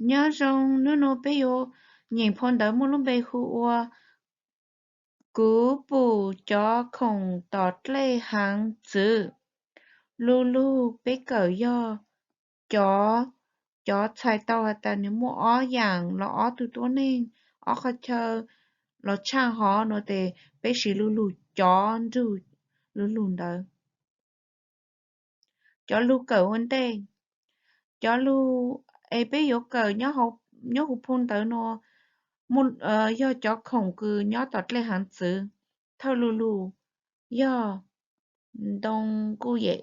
Nyob zoo, hnub no peb yuav nyeem phau ntawv muaj lub npe hu ua Kuv pum cov khoom tom dlej haav txwv. Lu lug peb kawm yog cov, cov txhais tau has tas nws muaj ob yaam los ob tug tuab neeg, ob qhov chaw los tshaj hov no tes peb siv lu lug cov nrug lu lug ntawd. Cov lug kawm ua ntej. Cov lug es peb yuav kawm nyob hauv phau ntawv no yog cov khoom kws nyob tom dlej haav txwv. Thawj lu lug yog ntoo kuj yem,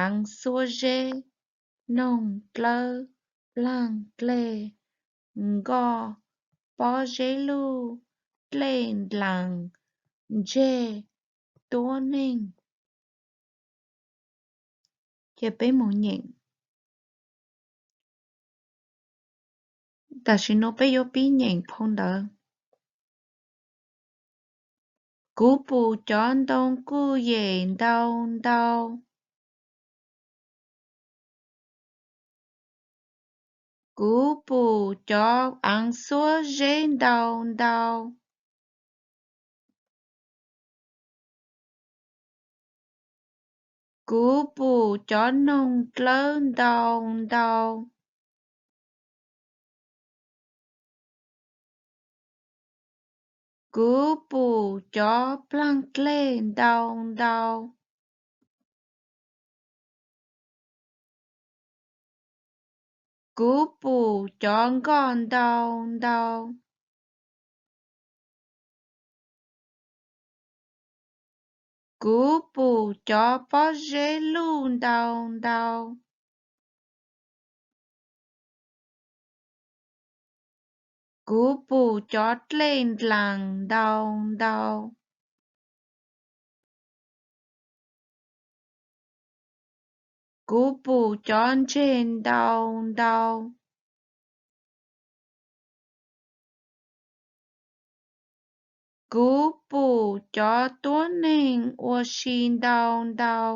aav xuab zeb, noog dlawb, plaag dlej, nkoj, pob zeb luj, dlej ndlaas, ntseg, tuab neeg. Ces peb mus nyeem. Tam sim no peb yuav pib nyeem phau ntawv. Kuv pum cov ntoo kuj yem ntau ntau. Kuv pum cov aav xuab zeb ntau ntau. Kuv pum cov noog dlawb ntau ntau. Kuv pum cov plaag dlej ntau ntau. Kuv pum cov nkoj ntau ntau. Kuv pum cov pob zeb luj ntau ntau. Kuv pum cov dlej ndlaas ntau ntau. Kuv pum cov ntseg ntau ntau. Kuv pum cov tuab neeg ua si ntau ntau.